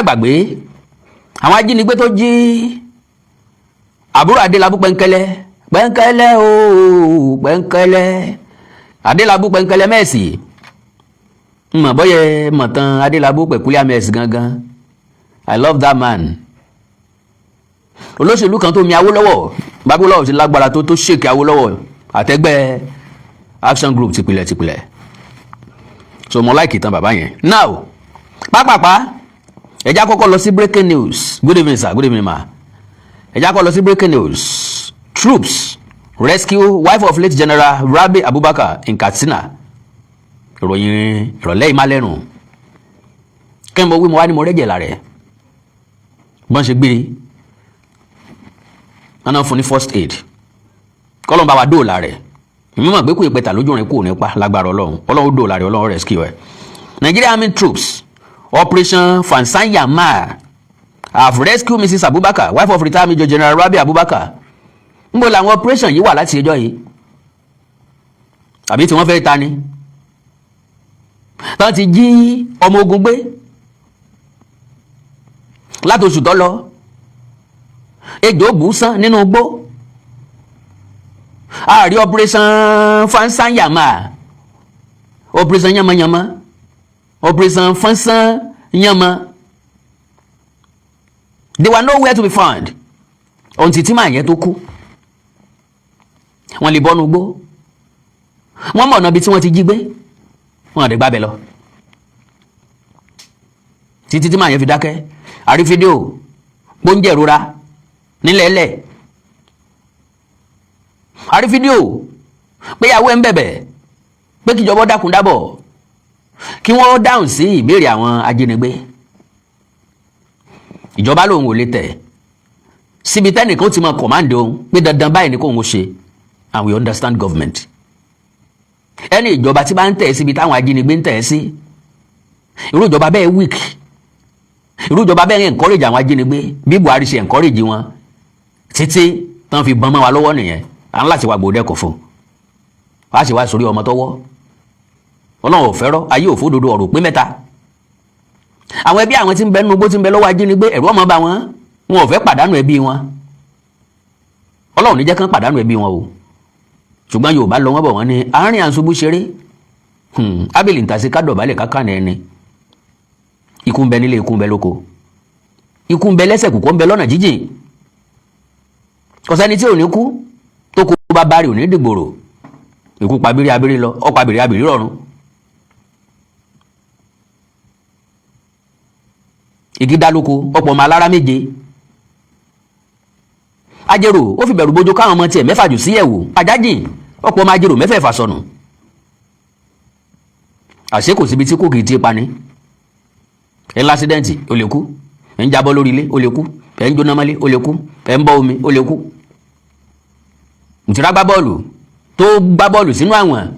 Ṣàgbàgbé àwọn ajínigbé tó jí àbúrò Adélábù Pẹ́ńkẹ́lẹ́, Pẹ́ńkẹ́lẹ́ ooo, Pẹ́ńkẹ́lẹ́, Adélábù Pẹ́ńkẹ́lẹ́ mẹ́ẹ̀sì mọ̀ bọ́yẹ mọ̀tàn Adélábù Peculiar Mess gangan. I love that man. Olóṣèlú kan tó mi Awólọ́wọ̀, bábúlọ́wọ̀ ti lágbára tó ṣèkì Awólọ́wọ̀ àtẹ́gbẹ́ Action Group tìpìlẹ̀ tìpìlẹ̀. So mo like ìtàn bàbá yẹn. Now, pápápá, ẹ jẹ́ á kọ́kọ́ lọ sí breaking news. Good evening, sir. Good evening, ma. Ẹ jẹ́ á kọ́kọ́ lọ sí breaking news. Troops rescue wife of late General Rabi Abubakar in Katsina. Ìròyìn ìrọ̀lẹ́ ìmálẹ́rùn kí n bọ wí, mo wá ní mo rẹ́jẹ̀ lára ẹ̀. Bọ́n ṣe gbé wọn náà fún ní first aid, kọ́lọ́n bá wa dóòlà rẹ̀. Èmi mọ̀ pé kò ìpẹ́ta lójú rìn kò nípa lágbára Ọlọ́run. Ọlọ́run dóòlà rẹ̀, Ọlọ́run rescue ẹ̀. Nigeria Army troops, Operation Fansan Yamma, have rescued Mrs. Abubakar, wife of retired Major General Rabi Abubakar. Níbo làwọn operation yìí wà láti ẹjọ́ yìí? Àbí tí wọ́n fẹ́ ta ni tán ti jí ọmọ ogun gbé látòṣù tó lọ? Ejò bù sán nínú igbó àárí. Operation Fansan Yamma, operation yamayama, Operation Fansan Yamma, they were nowhere to be found until tí màá yẹn tó kú. Wọ́n lè bọ́nu igbó, wọ́n mọ̀ ọ̀nà ibi tí wọ́n ti jí gbé, wọ́n àdé gbábẹ́ lọ títí tí màá yẹn fi dákẹ́. Àrí fídíò gbóúnjẹ ìrora nílẹ̀ẹ́lẹ̀. Àrí fídíò pé ìyàwó ẹ̀ ń bẹ̀bẹ̀ pé kíjọba dákun dábọ̀, kí wọ́n dáhùn sí ìbéèrè àwọn ajínigbé. Ìjọba lòun ò lè tẹ̀ síbi tẹ́nìkan ti mọ command òun pé dandan báyìí ni kóun ó ṣe, and we understand government. Ẹni ìjọba tí bá ń tẹ̀ síbi táwọn ajínigbé ń tẹ̀ sí, irú ìjọba bẹ́ẹ̀ weak. Irú ìjọba bẹ́ẹ̀ ń encourage àwọn ajínigbé bí Buhari ṣe encourage wọn títí tán fi bọ́n mọ́ wa lọ́wọ́ nìyẹn. À ń láti wá gbòdẹ́kọ̀ fún wá sì wá sórí ọmọ tọwọ́. Ọlọ́run ò fẹ́rọ́ ayé òfódodo ọ̀rọ̀ pé mẹ́ta. Àwọn ẹbí àwọn tí ń bẹ nínú igbó, tí ń bẹ lọ́wọ́ ajínigbé, ẹ̀rù ọmọ bá wọn. Wọn ò fẹ́ pàdánù ẹbí wọn. Ọlọ́run ní jẹ́ kán pàdánù ẹbí wọn o. Ṣùgbọ́n Yorùbá lọ, wọ́n bọ̀, wọ́n ní àárín àṣubú ṣeré ábìlì ń tàsí kádọ̀bálẹ̀ kákànnà ẹni. Ikú ń bẹ nílé, ikú ń bẹ lóko, ikú ń bẹ lẹ́sẹ̀ kùkọ́, ń bẹ lọ́nà jíjìn. Kò sẹ́ni tí ò ní kú tó kú bá bá rí ò ní dìgbòrò. Ikú pa abírí abírí lọ, ọ̀pọ̀ abìrí abìrí rọ̀rùn. Igi dá lóko, ọ̀pọ̀ ọmọ alára méje. Ajérò ó fi bẹ̀rù bójú káwọn ọmọ tiẹ̀ mẹ́fà jù sí ẹ̀wò ajájìn, ọ̀pọ̀ ọmọ ajérò mẹ́fẹ̀ẹ̀fà sọnù. Àṣé kò síbi tí kò kì í ti pani. Ẹ l'accident, ó lè kú. Ẹ ń jábọ́ lórí ilé, ó lè kú. Ẹ ń jóná mọ́lé, ó lè kú. Ẹ ń bọ́ omi, ó lè kú. Ntìrá gbá bọ́ọ̀lù tó gbá bọ́ọ̀lù sínú àwọn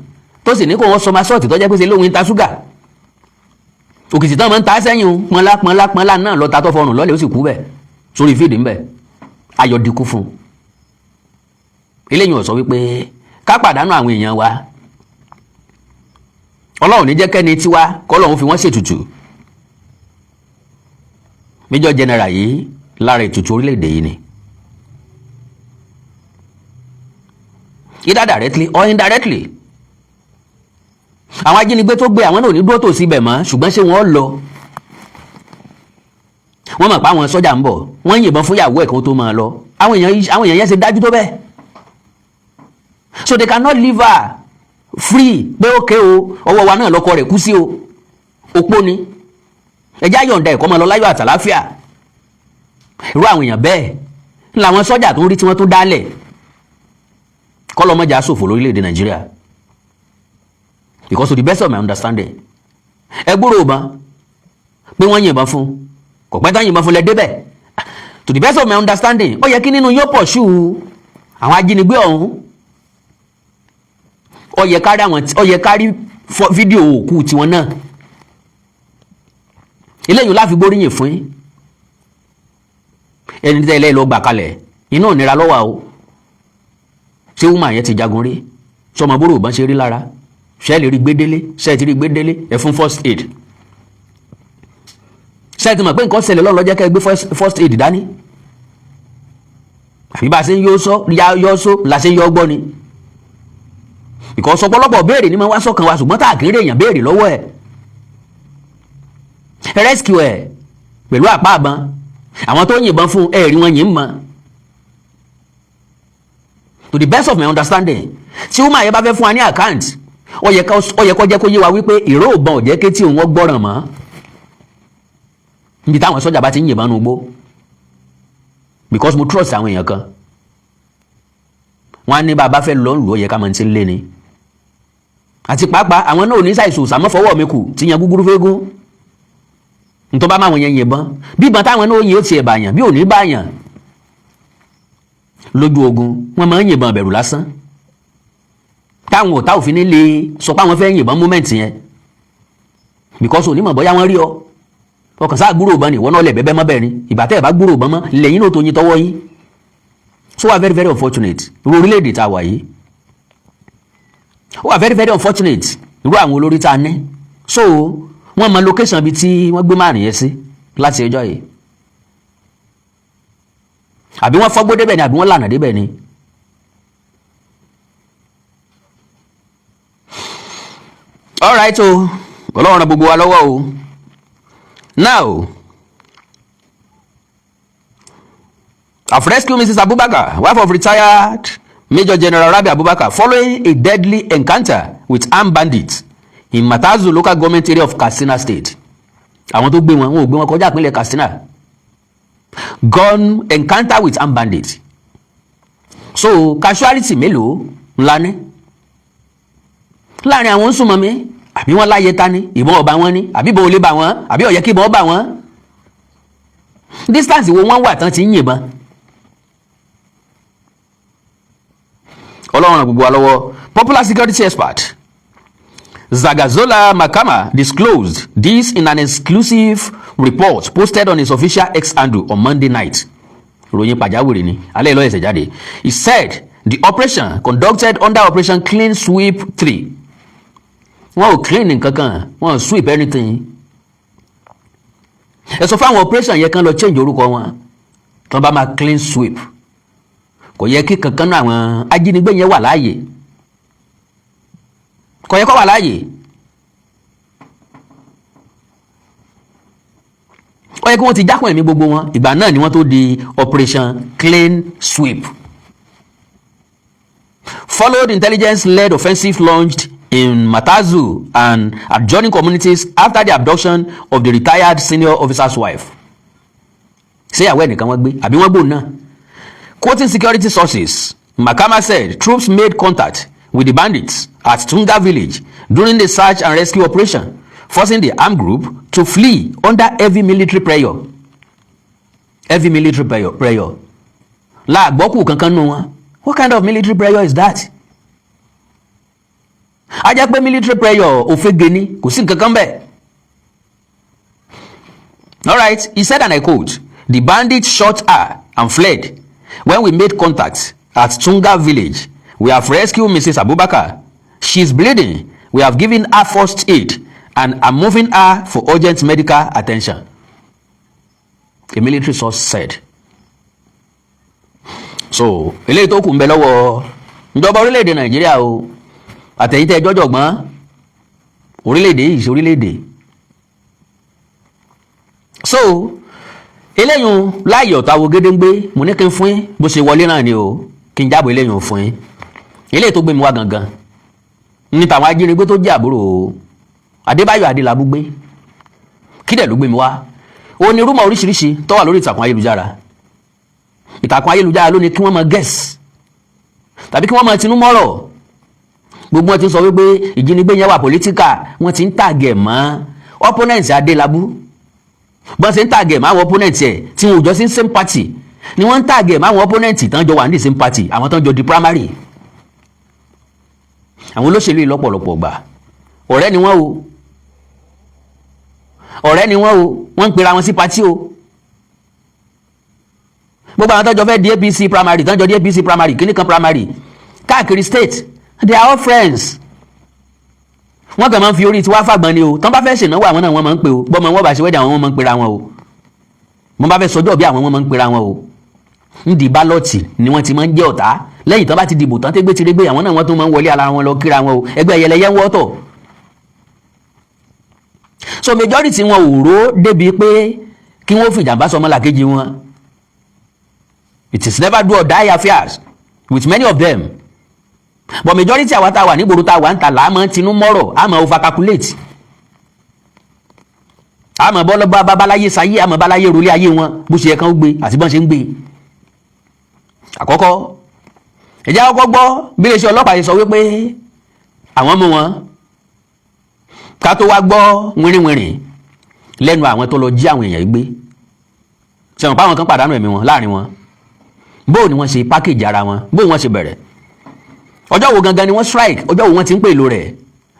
tó sì ní kó wọ́n sọmọ sọ́ọ̀tì tó jẹ́ pé ṣe lóhun ń ta ṣúgà òkìtì tán máa ń ta sẹ́yìn o, pọ́nlá pọ́nlá pọ́nlá náà lọ́ta tó fọrùn lọ́lẹ̀, ó sì kú bẹ̀ sórí fíìdì ńbẹ̀. Ayọ̀ dínkù fún un. Eléyìí ò sọ wípé ká pàdánù àwọn èèyàn wa. Ọlọ́run ní jẹ́ kẹ́ni tiwa kọ́lọ́run fi wọ́n ṣètùtù. Major General yìí, lára ètùtù orílẹ̀-èdè yìí ni, either directly or indirectly. Àwọn ajínigbé tó gbé àwọn náà ò ní dúró tòsí ibẹ̀ mọ́. Ṣùgbọ́n ṣé wọ́n lọ? Wọ́n mọ̀ pé àwọn sọ́jà ń bọ̀, wọ́n yìnbọn fún ìyàwó ẹ̀ kó tó máa lọ. Àwọn èèyàn yẹn ṣe dájú tó bẹ́ẹ̀, so they cannot leave her free pé ókè o, ọwọ́ wa náà lọ́kọ rẹ̀ kú sí o, opó ni, ẹjẹ́ àyọ̀ǹda ẹ̀kọ́ máa lọ láyọ̀ àtàláfíà. Irú àwọn èèyàn bẹ́ẹ̀ làwọn sọ́jà tó ń rí tí wọ́n tó dálẹ̀ kọ́lọ́mọjà ṣòfò lórílẹ̀‐èdè Nàìjíríà, because to the best of my understanding, ẹ gbúrò ìbọn pé wọ́n yìnbọn fún, kò pẹ́ tán yìnbọn fún lẹ débẹ̀. To the best of my understanding, ó yẹ kí nínú yóò pọ̀ ṣù àwọn ajínigbé ọ̀hún. Ó yẹ kárí àwọn, ó yẹ kárí fídíò òkú tiwọn náà. Eléyìí láfi gbóríyìn fún yín. Ẹni tẹ́lẹ̀ lọ gbà kalẹ̀, iná ò nira lọ́wọ́ o. Ṣé woman yẹn ti jagun rí? Sọmọ bóró ìbọn ṣe rí lára? Ṣe lè rí gbédélé? Ṣe ti rí gbédélé? Ẹ fún first aid. Ṣe Ṣé ẹ ti mọ̀ pé nǹkan ṣẹlẹ̀ lọ́nà lọ́jọ́ kẹ́ ẹ gbé first aid dání? Àbí bá a ṣe ń yọ sọ yọ sọ la ṣe ń yọ gbọ́ ni? Because ọ̀pọ̀lọpọ̀ béèrè ni mo wá sọ́kàn wa, ṣùgbọ́n tá a kéré èèyàn béèrè lọ́wọ́ ẹ̀. Rescue ẹ̀ pẹ̀lú àpá àbọn, àwọn tó yìnbọn fún ẹ̀ rí wọn yìí ń mọ̀. To the best of my understanding, tí woman yẹn bá fẹ́ fún wa ní account, ó yẹ kó jẹ́ kó yé wa wípé ìró ìbọn ò jẹ́ kétí òun gbọ́ràn mọ́ níbi táwọn sọ́jà bá ti ń yìnbọn nugbó, because mo trust àwọn èèyàn kan. Wọ́n á ní bá a bá fẹ́ lọ lù, ó yẹ ká máa ti ń lé ni. Àti pàápàá, àwọn náà ò ní ṣàìsùn sàmọ́fọwọ́ mi kù tí yan gúgúrú fẹ́gún ntọ́ bá máa wọn yẹn yìnbọn, bí ìbọn táwọn náà yìn ó tiẹ̀ bàyàn, bí ò ní bàyàn lójú ogun, wọ́n máa ń yìnbọn bẹ̀rù lásán táwọn ọ̀tá òfin ní lè sọ pé àwọn fẹ́ yìnbọn moment yẹn, because onímọ̀ bóyá wọ́n rí ọ, ọkàn sáà gbúrò ìbọn ni ìwọ náà lẹ̀ bẹ́bẹ́ mọ́ bẹ́ẹ̀ ni. Ìgbà tẹ́ ẹ̀ bá gbúrò ìbọn mọ́ lẹ́yìn náà tó yin tọwọ́ yín. So wà very, very unfortunate irú orílẹ̀-èdè tá a wà yìí. Ó wà very, very unfortunate irú àwọn olórí tá a ní. So wọ́n mọ location bíi tí wọ́n gbé márùn yẹn sí láti ẹjọ́ yìí, àbí wọ́n fọ́gbó débẹ̀ ni, àbí wọ́n lànà débẹ̀ ni. All right o, Ọlọ́run ràn gbogbo wa lọ́wọ́ o. Now, I've rescued Mrs. Abubakar, wife of retired Major General Rabi Abubakar, following a deadly encounter with armed bandits in Matazu Local Government Area of Katsina State. Àwọn tó gbé wọn, wọn ò gbé wọn kọjá ìpínlẹ̀ Katsina. Gun encounter with armed bandits. So casualty mélòó ńlá ní láàrin àwọn súnmọ́ mi? Àbí wọ́n láyé ta ni ìbọn ọba wọn ni, àbí ìbọn ò lè bà wọ́n, àbí ó yẹ kí ìbọn bà wọ́n? Distance wo wọ́n wà tán ti ń yìnbọn? Ọlọ́run ràn gbogbo wa lọ́wọ́. Popular security expert Zagazola Makama disclosed this in an exclusive report posted on his official X handle on Monday night. Ìròyìn pàjáwìrì ni alẹ́ ìlọ́ ẹ̀sẹ̀ jáde. He said the operation, conducted under Operation Clean Sweep 3. Wọn ò clean nǹkankan, wọn ò sweep anything. Ẹ sọ fáwọn operation yẹn kan lọ change orúkọ wọn. Tí wọ́n bá máa clean sweep, kò yẹ kí kankan náà àwọn ajínigbé yẹn wà láàyè, kò yẹ kó wà láàyè. Ó yẹ kí wọ́n ti jákùn ẹ̀mí gbogbo wọn. Ìgbà náà ni wọ́n tó di Operation Clean Sweep. Followed intelligence-led offensive launched in Matazu and adjoining communities after the abduction of the retired senior officer's wife. Ṣé ìyàwó ẹnìkan wọ́n gbé, àbí wọ́n gbóòn náà? Quoting security sources, Makama said troops made contact with the bandits at Tunga village during the search and rescue operation, forcing the armed group to flee under heavy military pressure. Heavy military pressure. Láàgbọ́kù kankan nù wọn. What kind of military pressure is that? A jẹ́ pé military pressure òfegè ni, kò sí nǹkan kan bẹ́ẹ̀. Alright, he said, and I quote, "The bandits shot her and fled when we made contact at Tunga village. We have rescued Mrs. Abubakar. She is bleeding. We have given her first aid and are moving her for urgent medical attention," a military source said. So eléyìí tó kù ń bẹ lọ́wọ́ ìjọba orílẹ̀-èdè Nàìjíríà o, àtẹ̀yìntẹ́ jọ́jọ̀gbọ́n orílẹ̀-èdè yìí ṣe orílẹ̀-èdè. So eléyìí láàyè ọ̀tá wo gédéǹgbé, mo ní kí n fún yín bó ṣe wọlé náà ni o, kí n jábọ̀ eléyìí fún yín. Eléyìí tó gbé mi wá gangan ní tàwọn ajínigbé tó jẹ́ àbúrò Adébáyọ̀ Adélábù gbé. Kí dẹ̀ ló gbé mi wá? Ó ní rumour oríṣiríṣi tó wà lórí ìtàkùn ayélujára. Ìtàkùn ayélujára ló ní kí wọ́n máa guess tàbí kí wọ́n máa tinú mọ́rọ̀. Gbogbo wọn ti sọ wípé ìjínigbé yẹn wà political. Wọ́n ti ń tag ẹ̀ mọ́ opponent Adélábù. Bọ́n ṣe ń tag ẹ̀ mọ́ àwọn opponent ẹ̀ tí wọn ò jọ sí same party ni wọ́n ń tag ẹ̀ mọ́ àwọn opponent tán jọ wà ní same party, àwọn tán jọ di primary. Àwọn olóṣèlú yìí, lọ́pọ̀lọpọ̀ gbà, ọ̀rẹ́ ni wọ́n o, ọ̀rẹ́ ni wọ́n o. Wọ́n ń pera wọn sí party o. Gbogbo àwọn tọ́jọ́ fẹ́ di APC primary, tọ́jọ́ di APC primary, kíní kan primary káàkiri state, they are all friends. Wọ́n kàn máa ń fi orí tiwa fàgbọ́n ni o. Tán bá fẹ́ ṣènáwó, àwọn náà wọ́n máa ń pè o. Bọ́mọ wọn bá ṣe wedding, àwọn wọn máa ń pera wọn o. Mo bá fẹ́ sọjọ́ bí àwọn wọn máa ń pera wọn o. Ń ballot ni wọ́n ti máa ń jẹ́ ọ̀tá. Lẹ́yìn tán bá ti dìbò tán, tégbé tirégbé, àwọn náà wọ́n tún máa ń wọlé ara wọn lọ kíra wọn o. Ẹgbẹ́ ẹyẹlẹyẹ ń wọ́tọ̀. So majority wọn ò ró débi pé kí wọ́n fìjàmbá sọmọlàkejì wọn. It is never do or die affairs with many of them, but majority àwa tá a wà nígboro, tá a wà ń ta làá tinú mọ́rọ̀, àmọ́ over calculate, àmọ́ bọ́lọ́ babaláyé sáyé, àmọ́ báláyé rolé ayé wọn bó ṣe yẹ kán gbé àti bọ́n ṣe ń gbé. Àkọ́kọ́, ẹ̀jẹ̀ àkọ́kọ́ gbọ́ bí iléeṣẹ́ ọlọ́pàá yìí sọ wípé àwọn mú wọn, ká tó wá gbọ́ wìrìwìrì lẹ́nu àwọn tó lọ jí àwọn èèyàn gbé. Sẹ̀wọ̀n pa àwọn kan pàdánù ẹ̀mí wọn láàrin wọn? Bóò ni wọ́n ṣe package ara wọn? Bóò wọ́n ṣe bẹ̀rẹ̀? Ọjọ́ wo gangan ni wọ́n strike? Ọjọ́ wo wọ́n ti ń pè lò rẹ̀?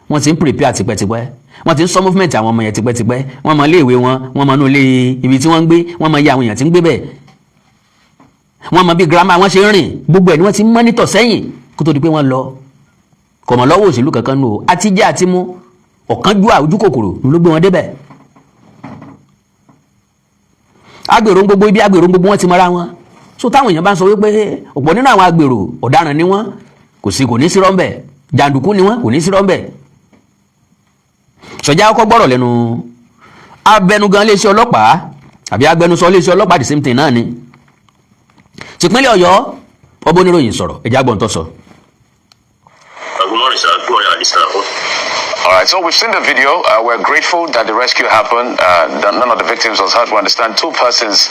Wọ́n ti ń prepare tipẹ́tipẹ́. Wọ́n ti ń sọ movement àwọn ọmọ yẹn tipẹ́tipẹ́. Wọ́n mọ iléèwé wọn, wọ́n mọ inú ilé ibi tí wọ́n ń gbé, wọ́n mọ iye àwọn èèyàn tí ń gbé bẹ̀, wọ́n mọ bí girama wọn ṣe ń rìn. Gbogbo ẹ̀ ni wọ́n ti ń monitor sẹ́yìn kó tó di pé wọ́n lọ. Kò mọ̀ lọ́wọ́ òṣèlú kankan nù o. Àti jẹ́ àti mú ọ̀kánjúwà, ojú kòkòrò ló gbé wọn débẹ̀. Agbèrò gbogbo ibi, agbèrò gbogbo wọn ti mọ́ra wọn. So táwọn èèyàn bá ń sọ wípé ọ̀pọ̀ nínú àwọn agbèrò ọ̀daràn ni wọ́n, kò sí, kò ní sí rọ́ńbẹ̀. Jàǹdùkú ni wọ́n, kò ní sí rọ́ńbẹ̀. Sọjá kọ́kọ́ gbọ́rọ̀ lẹ́nu abẹnugan iléeṣẹ́ ọlọ́pàá àbí agbẹnusọ iléeṣẹ́ ọlọ́pàá, the same thing náà ni, tìpínlẹ̀ Ọ̀yọ́. Ọbọ̀ oníròyìn sọ̀rọ̀, ẹ̀já gbọ̀n tó sọ. Good morning, sir. Good morning, listener. All right, so we've seen the video. We're grateful that the rescue happened, that none of the victims was hurt. We understand two persons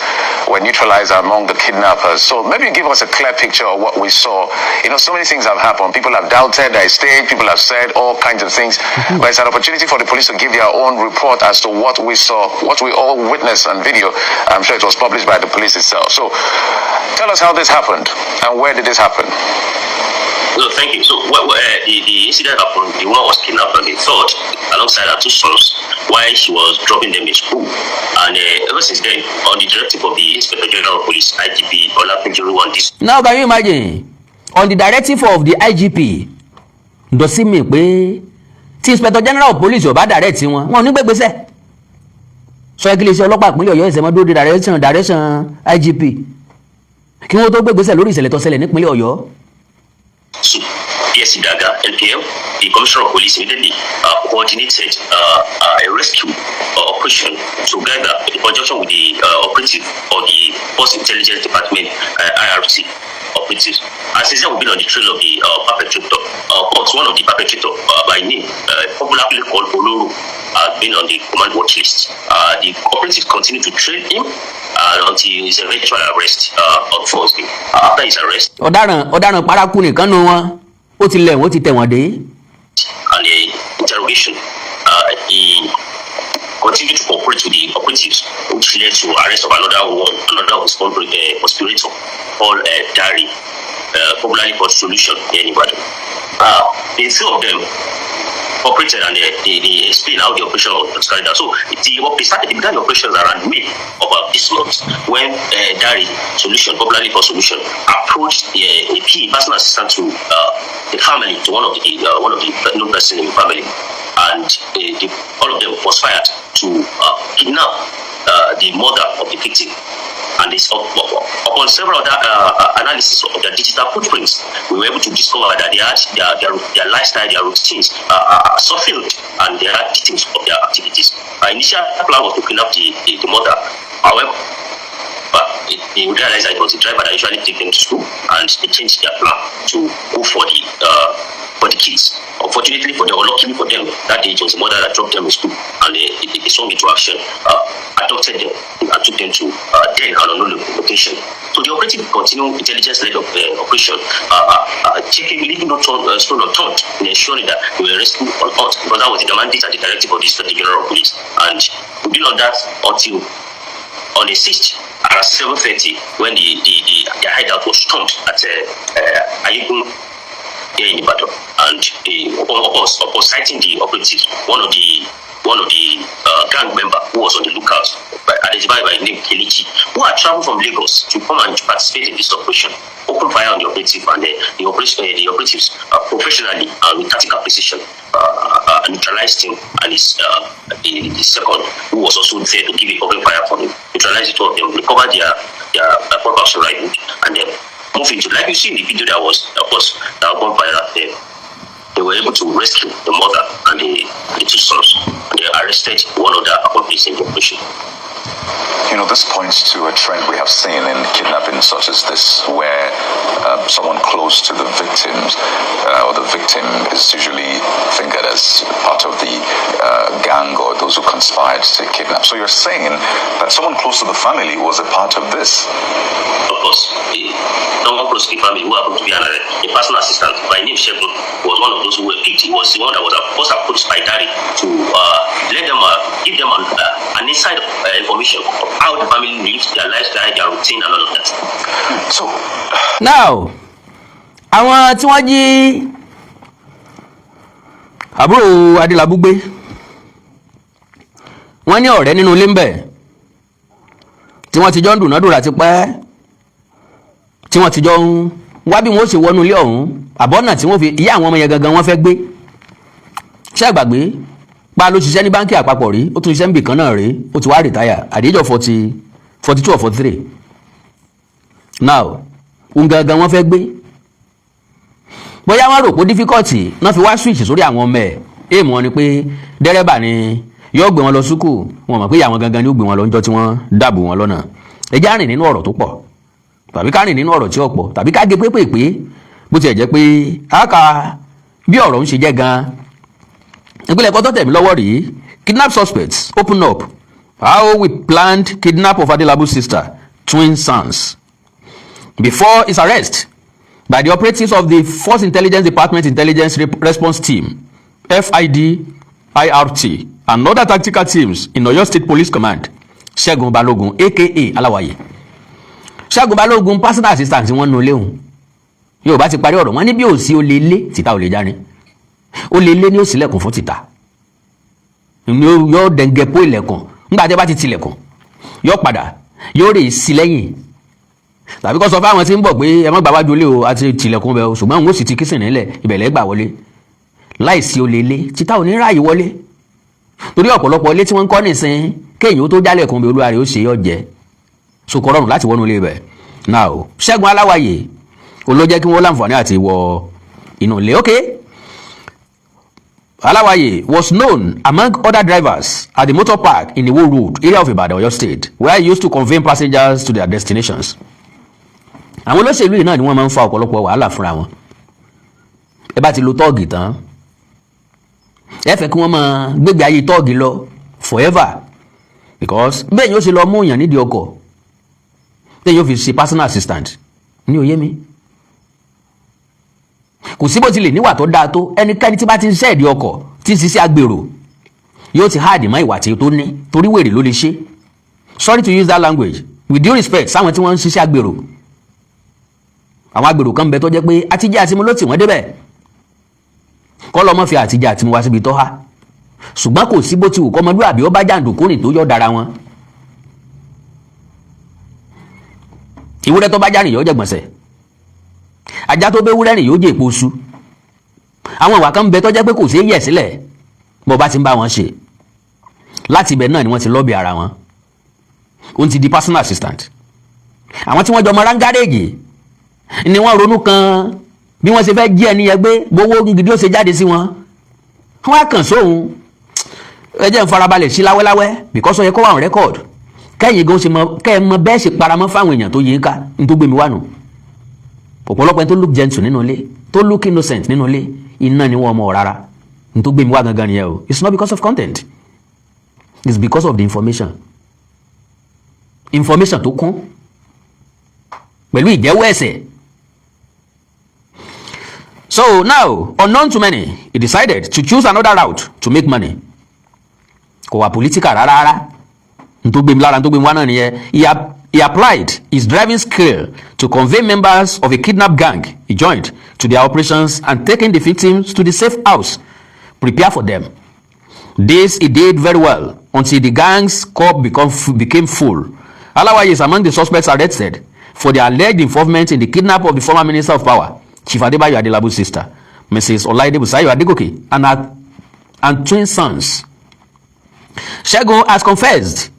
were neutralized among the kidnappers. So maybe give us a clear picture of what we saw. So many things have happened. People have doubted their state. People have said all kinds of things. But it's an opportunity for the police to give their own report as to what we saw, what we all witnessed on video. I'm sure it was published by the police itself. So tell us how this happened and where did this happen? No, thank you. So what the incident happened, the woman was kidnapped on the 3rd alongside her two sons while she was dropping them in school. And ever since then, on the directive of the Inspector General of Police, IGP Olatunji Rilwan this Now, can you imagine? On the directive of the IGP, dọ̀sí mi pé tí Inspector General of Police ò bá direct wọn, wọn ò ní gbégbèsè. Sọ kí iléeṣẹ́ ọlọ́pàá ìpínlẹ̀ Ọ̀yọ́ ẹ̀sẹ̀ mọ́ dúró de direction IGP kí wọ́n tó gbégbèsè lórí ìṣẹ̀lẹ̀ tó ṣẹlẹ̀ nípínlẹ̀ Ọ̀yọ́. So, DSC Daga, NPL, the Commissioner of Police immediately coordinated a rescue operation together in conjunction with the operative of the Force Intelligence Department, IRT operatives. And since then, we've been on the trail of the perpetrator. But one of the perpetrator, by name, popularly called Oloro, has been on the command watch list. The operatives continue to trail him until his eventual arrest on Thursday. After his arrest, Ọ̀daràn paraku nìkan nu wọn, ó ti lẹ̀ wọ́n, ti tẹ̀ wọ́n dé. And the interrogation, he continued to cooperate with the operatives, which led to arrest of another one, another of his conspirator, called Dari, popularly called Solution here in Ibadan. The two of them cooperated and they explained how the operation was carried out. So they began the operations around May of this month when Dari Solution, popularly called Solution, approached a key personal assistant to the family, to one of the known person in the family, and all of them was fired to kidnap the mother of the victim. And this, upon several other analysis of their digital footprints, we were able to discover that they had their lifestyle, their routines are surveilled, and they had details of their activities. Our initial plan was to kidnap the mother. However, but they realized that it was the driver that usually take them to school, and they changed their plan to go for the kids. Unfortunately for them, or luckily for them, that day it was the mother that dropped them in school, and they swung into action, abducted them, and took them to then an unknown location. So the operative continued intelligence-led operation, checking, leaving no stone unturned in ensuring that they were rescued on earth, because that was the mandate and the directive of the Inspector General of Police. And we've been on that until on the 6th at 7:30, when the hideout was stormed at Ayegun here in Ibadan. And upon sighting the operatives, one of the gang member who was on the lookout, identified by name Kelechi, who had traveled from Lagos to come and participate in this operation, opened fire on the operative, and the operatives professionally and with tactical precision neutralized Neutralized him and his the second, who was also there to give a covering fire for him. Neutralized the two of them, recovered their purpose rifle, and then move into, like you see in the video that was, of course, that gone viral there. They were able to rescue the mother and the two sons. And they arrested one other accomplice in the operation. This points to a trend we have seen in kidnapping such as this, where someone close to the victims or the victim is usually fingered as part of the gang or those who conspired to kidnap. So you're saying that someone close to the family was a part of this? Of course, someone close to the family who happened to be a personal assistant by name Shegun was one of those who were picked. He was the one that was first approached by Daddy to let them give them an inside information of how the family lives, their lifestyle, their routine, and all of that. So, Now, àwọn tí wọ́n jí àbúrò Adélábù gbé, wọ́n ní ọ̀rẹ́ nínú ilé ń bẹ̀ tí wọ́n ti jọ ń dùnádùrà ti pẹ́, tí wọ́n ti jọ ń wá bí wọ́n ó ṣe wọnú ilé ọ̀hún, àbọ̀nà tí wọ́n fi ìyá àwọn ọmọ yẹn gangan wọ́n fẹ́ gbé. Ṣé àgbàgbé pa ló ṣiṣẹ́ ní báńkì àpapọ̀ rí, ó tún ṣiṣẹ́ níbì kan náà rí, ó ti wá retire at the age of 40, 42 or 43 now. Òun gangan wọ́n fẹ́ gbé. Bóyá wọ́n rò pé difficult náà fi wá switch sórí àwọn ọmọ ẹ̀. Èèmù wọn ni pé dẹ́rẹ́bà ni yóò gbé wọn lọ sùkúù. Wọn mọ̀ pé àwọn gangan ni ó gbé wọn lọ níjọ́ tí wọ́n dáàbò wọn lọ́nà. Ẹ já rìn nínú ọ̀rọ̀ tó pọ̀, tàbí ká rìn nínú ọ̀rọ̀ tí ó pọ̀, tàbí ká gé pépèpé, bó tiẹ̀ jẹ́ pé a kà bí ọ̀rọ̀ ń ṣe jẹ́ gan-an. Ìpínlẹ̀ ẹ̀kọ́ tó tẹ̀ mí lọ́wọ́ rèé: "Kidnap suspects open up how we planned kidnap of Adelabu's sister, twin sons." Before his arrest by the operatives of the Force Intelligence Department Intelligence Response Team, FID, IRT, and other tactical teams in Oyo State Police Command, Ṣẹ́gun Balógun, aka Aláwàyè. Ṣẹ́gun Balógun, personal assistant tí wọ́n nu léhùn. Yóò bá ti parí ọ̀rọ̀ wọn ní bí òsì ó lè lé tìta ò lè jáde, ó lè lé ní òsìlẹ̀kùn fún tìta ni yóò dẹ̀ǹgẹ̀ pó ilẹ̀kùn. Nígbà tí a bá ti tilẹ̀kùn, yóò padà, yóò rè sí lẹ́yìn, tàbí kó sọ fáwọn tí ń bọ̀ pé ẹ má gbà wájú ilé o, àti tilẹ̀kùn bẹ́ẹ̀ o, ṣùgbọ́n òun ó sì ti kísìn nílẹ̀, ìbẹ̀lẹ̀ gbà wọlé. Láìsí olè lé títà ò ní ráàyè wọlé, torí ọ̀pọ̀lọpọ̀ ilé tí wọ́n ń kọ́ nìsín, kéèyàn ó tó jálẹ̀kùn bí olúwa rẹ̀ ó ṣe yọ jẹ́ sokò rọrùn láti wọnú ilé bẹ̀. Now, Ṣẹ́gun Aláwàyè ó ló jẹ́ kí wọ́n láǹfààní àti wọ inú ilé. Okay. Alawaye was known among other drivers at the motor park in Iwo Road area of Ibadan, Oyo State, where he used to convey passengers to their destinations. Àwọn olóṣèlú yìí náà ni wọ́n máa ń fa ọ̀pọ̀lọpọ̀ wàhálà fúnra wọn. Ẹ bá ti lo tọ́ọ̀gì tán, ẹ fẹ́ kí wọ́n máa gbégbé ayé tọ́ọ̀gì lọ forever, because bẹ́ẹ̀ yóò ṣe lọ mú èèyàn nídìí ọkọ̀ tẹ́yìn yóò fi ṣe personal assistant ní òye mi. Kò sí bó ti lè níwà tó dáa tó, ẹnikẹ́ni tí bá ti ń ṣiṣẹ́ ìdí ọkọ̀, tí ń ṣiṣẹ́ agbèrò, yóò ti háàdì mọ́ ìwà tí tó ní, torí wèrè ló lè ṣe. Sorry to use that language, with due respect sáwọn tí wọ́n ń ṣiṣẹ́ agbèrò. Àwọn agbèrò kan bẹ tó jẹ́ pé àtijọ́ àti mu ló tì wọ́n débẹ̀, kọ́ lọ́mọ fi àtijọ́ àti mu wá síbi tó há, ṣùgbọ́n kò sí bó ti wù kọ́mọlúàbí ó bá jàǹdùkú rìn tó yọ̀ dára wọn. Ìwúrẹ́ tó bá já rìn yóò jẹ gbọ̀nsẹ̀, ajá tó bẹ́ wúrẹ́ rìn yóò jẹ èpo oṣù. Àwọn ìwà kan bẹ tó jẹ́ pé kò ṣeé yẹ̀ sílẹ̀ bó bá ti ń bá wọn ṣe. Láti ibẹ̀ náà ni wọ́n ti lọ́ọ̀bì ara wọn. Ó ti di personal assistant. Àwọn tí wọ́n jọ mọ rángárèjì ni wọ́n ronú kan bí wọ́n ṣe fẹ́ jí ẹni yẹn gbé, gbowó gidi ó ṣe jáde sí wọn. Wọ́n á kàn sóhun. Ẹ jẹ́ n farabalẹ̀ sí láwẹ́láwẹ́, because ó yẹ kó wà on record, kẹ́yìn gan ṣe mọ, kẹ́ ẹ mọ bẹ́ẹ̀ ṣe paramọ́ fáwọn èèyàn tó yẹ ká n tó gbé mi wá nù. Ọ̀pọ̀lọpọ̀ ẹni tó look gentle nínú ilé, tó look innocent nínú ilé, iná ni wọ́n mọ̀ rárá. N tó gbé mi wá gangan nìyẹn o. It's not because of content, it's because of the information, information tó kún pẹ̀lú ìjẹ́wọ́ ẹ̀ṣẹ̀. So now, unknown to many, he decided to choose another route to make money. Kò wà political rárá rárá. N tó gbé mi lára, n tó gbé mi wá náà nìyẹn. He applied his driving skill to convey members of a kidnap gang he joined to their operations and taking the victims to the safe house prepare for them. This he did very well until the gang's cup became full. Alawaye is among the suspects arrested for their alleged involvement in the kidnap of the former Minister of Power, Chief Adebayo Adelabu's sister, Mrs. Olaide Busayo Adegoke, and her and twin sons. Segun has confessed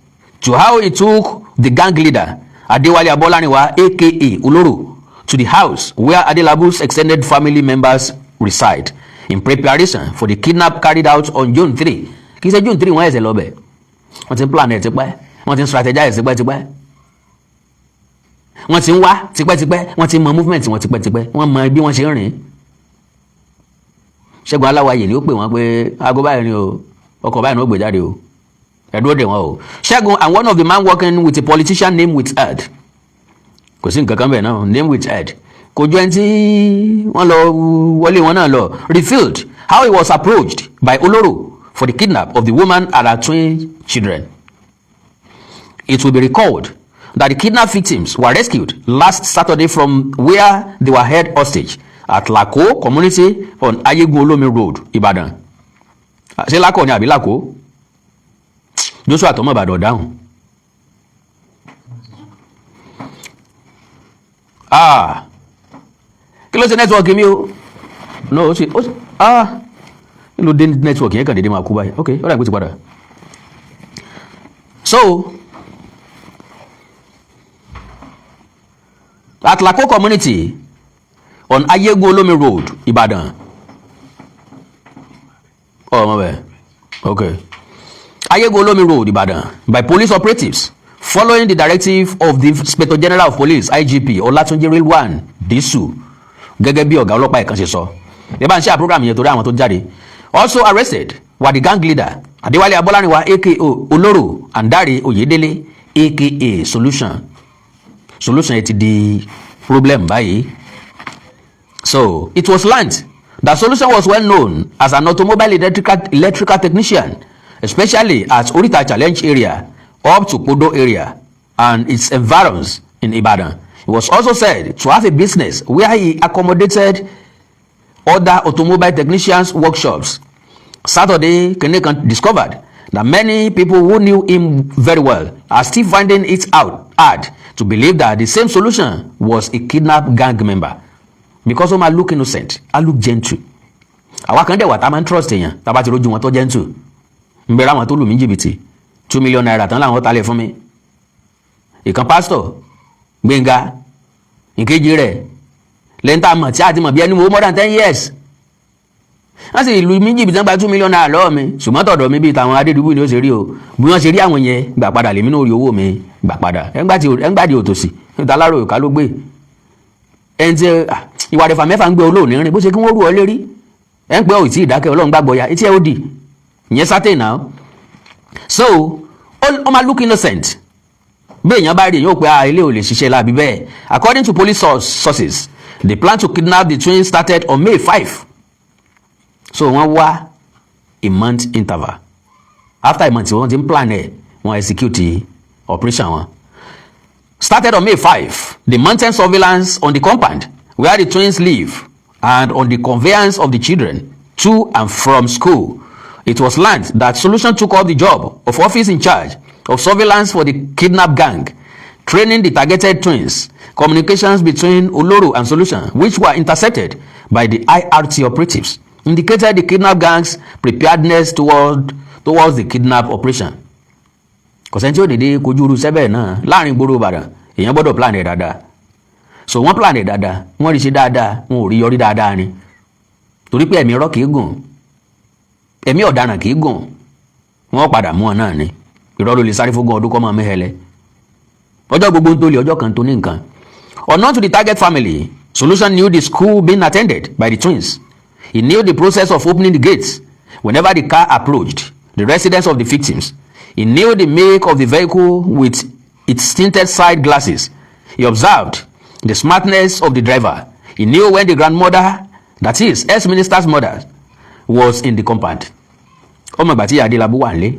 to how he took the gang leader, Adewale Abolaniwa, aka Oloro, to the house where Adelabu's extended family members reside in preparation for the kidnap carried out on June 3. Kì í ṣe June 3 wọ́n ẹ̀sẹ̀ lọ bẹ̀. Wọ́n ti ń plan ẹ̀ tipẹ́, wọ́n ti ń strategize tipẹ́tipẹ́, wọ́n ti ń wá tipẹ́tipẹ́, wọ́n ti mọ movement wọn tipẹ́tipẹ́, wọ́n mọ bí wọ́n ṣe ń rìn. Ṣẹ́gun Aláwàyè ni ó pè wọ́n pé aago báyìí ni o, ọkọ̀ báyìí ni ó gbé jáde o, ẹ dúró dè wọ́n o. Ṣẹ́gun and one of the man working with a politician named with Ed, kò sí nǹkan kan bẹ́ẹ̀ náà, name with Ed, kò jọ ẹni tí wọ́n lọ wọlé wọn náà lọ, revealed how he was approached by Oloro for the kidnap of the woman and her twin children. It will be recalled that the kidnapped victims were rescued last Saturday from where they were held hostage at Lako community on Ayegun Olomi Road, Ibadan. Ṣé Lako ni àbí Lako? Joshua tọmọ Ìbàdàn dáhùn. Ah, kí ló ṣe network mi o? No, ó ṣe ó ṣe, ah, kí ló dé network yẹn kàn déédéé máa kú báyìí? Ok, ó dà gbé ti padà. So, at Lako community on Ayegun Olomi Road, Ibadan. Oh, my bad. Okay. Ayegun Olomi Road, Ibadan, by police operatives following the directive of the Inspector General of Police, IGP Olatunji Rilwan Disu, gẹ́gẹ́ bí ọ̀gá ọlọ́pàá ẹ̀kan ṣe sọ. Ẹ bá ń ṣe program yẹn torí àwọn tó jáde. Also arrested were the gang leader, Adéwálé Abọ́lárìnwá, aka Olóró, and Dare Oyedele, aka Solution. Solution yẹn ti di problem báyìí. So it was learnt that Solution was well known as an automobile electrical technician, especially at Orita Challenge area up to Podo area and its environs in Ibadan. He was also said to have a business where he accommodated other automobile technicians' workshops. Saturday, Kenekan discovered that many people who knew him very well are still finding it out hard to believe that the same Solution was a kidnap gang member, because ó máa look innocent, á look gentle. Àwa kan dẹ̀ wà tá a máa ń trust èèyàn tá a bá ti rójú wọn tó gentle. Ń bẹ̀rẹ̀ àwọn tó lù mí jìbìtì ₦2 million tán láwọn talẹ̀ fún mi. Ìkan, Pásítọ̀ Gbẹ̀ngà, ìkejì rẹ̀ lẹ́yìn tá a mọ̀ tí a ti mọ̀ bí ẹni wo more than 10 years, wọ́n sì lu mí jìbìtì, wọ́n gba ₦2 million lọ́wọ́ mi. Ṣùgbọ́n tọ̀dọ̀ mi, bíi tàwọn Adédùbú ni ó ṣe rí o. Bí wọ́n ṣe rí àwọn yẹn gbà padà, lèmi náà rí owó mi gbà padà. Ẹ̀ńgbà di òtòsí níta alárò ìka ló gbé ẹni tí ìwà rẹ̀ fà mẹ́fà ń gbé olóòní rìn bó ṣe kí wọ́n rú ọ lérí. Ẹ̀ ń pẹ́ ò tí ì dákẹ́, Ọlọ́run gbàgbọ́ ya etí ẹ̀ ó dì ìyẹn certain now. So ó máa look innocent. Bí èèyàn bá rí, èèyàn ó pé, ah, ilé ò lè ṣiṣẹ́ láabi bẹ́ẹ̀. According to police sources, the plan to kidnap the twins started on May 5. So wọ́n wá a month interval. After a month, wọ́n ti ń plan ẹ̀, wọ́n execute operation wọn. Started on May 5, the mounted surveillance on the compound where the twins live and on the conveyance of the children to and from school. It was learned that Solution took up the job of office in charge of surveillance for the kidnap gang, training the targeted twins. Communications between Oloro and Solution, which were intercepted by the IRT operatives, indicated the kidnap gang's preparedness towards the kidnap operation. Kò sẹ́ni tí ó dédé kojú irú sẹ́bẹ̀ náà láàrin ìgboro Ìbàdàn. Èèyàn gbọ́dọ̀ plan ẹ̀ dáadáa. So wọ́n plan ẹ̀ dáadáa, wọ́n rí ṣe dáadáa, wọn ò rí yọrí dáadáa ni, torí pé ẹ̀mí irọ́ kìí gùn, ẹ̀mí ọ̀daràn kìí gùn. Wọ́n padà mú wọn náà ni. Irọ́ ló lè sáré fógún ọdún kọ́ máa mẹ́hẹ̀lẹ́. Ọjọ́ gbogbo ń tó lè ọjọ́ kan tó ní nǹkan. Unknown to the target family, Solution knew the school being attended by the twins. He knew the process of opening the gates whenever the car approached the residence of the victims. He knew the make of the vehicle with its tinted side glasses. He observed the smartness of the driver. He knew when the grandmother, that is, ex-minister's mother, was in the compound. Ọmọ ìgbà tí ìyá Adélábù wà nílé,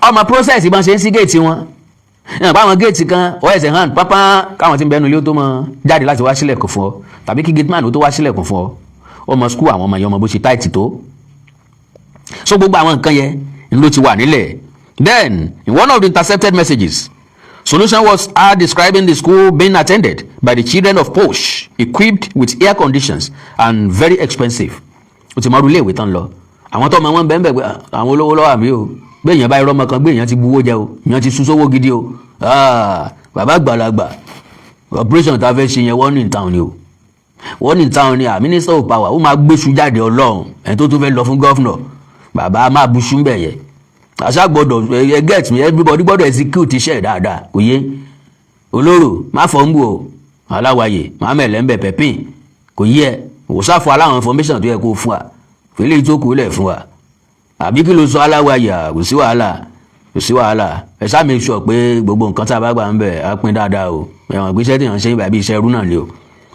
ọmọ process ìbọn ṣe ń sí géètì wọn ìyàn bá àwọn géètì kan ọ ẹsẹ̀ hàn pápá káwọn tí ń bẹnu ilé ó tó mọ jáde láti wá sílẹ̀kùn fún ọ, tàbí kí gateman ó tó wá sílẹ̀kùn fún ọ. Ọmọ school àwọn ọmọ yẹn, ọmọ bó ṣe tight tó. So gbogbo àwọn nǹkan yẹn ló ti wà nílẹ̀. Then in one of the intercepted messages, Solution was heard describing the school being attended by the children of posh, equipped with air conditions and very expensive. Ó ti mọ irú iléèwé tán lọ, Àwọn tó ọmọ wọn bẹ́ẹ̀ bẹ́ẹ̀ pé àwọn olówó lọ́wọ́ àmì o. Gbé èèyàn báyìí rọ́mọ kan, gbé èèyàn ti buwó jẹ o, èèyàn ti sun sówó gidi o. Ah, bàbá àgbàlagbà, operation tá a fẹ́ ṣe yẹn, one in town ni o, one in town ni. À minister of power, ó máa gbéṣu jáde. Ọlọ́run, ẹni tó tún fẹ́ lọ fún governor, bàbá máa buṣu ń bẹ̀ yẹ. Àṣà gbọ́dọ̀ ẹ get me, everybody gbọ́dọ̀ execute iṣẹ́ dáadáa. Kò yé olóró, má fọ́ ń bù o, aláwàyè má mẹ̀lẹ́ ń bẹ̀ pẹ̀pìn. Kò yé ẹ wò sáfù aláwọn information tó yẹ kó fún wa, fèlè tó kù lẹ̀ fún wa, àbí kí ló sọ, aláwàyè? Kò sí wàhálà, kò sí wàhálà. Ẹ ṣáà make sure pé gbogbo nǹkan tá a bá gbà ń bẹ̀ á pín dáadáa o. Ẹ̀wọ̀n ìgbésẹ̀ tí èèyàn ń ṣe ìgbà bí iṣẹ́ ẹrú náà ni o.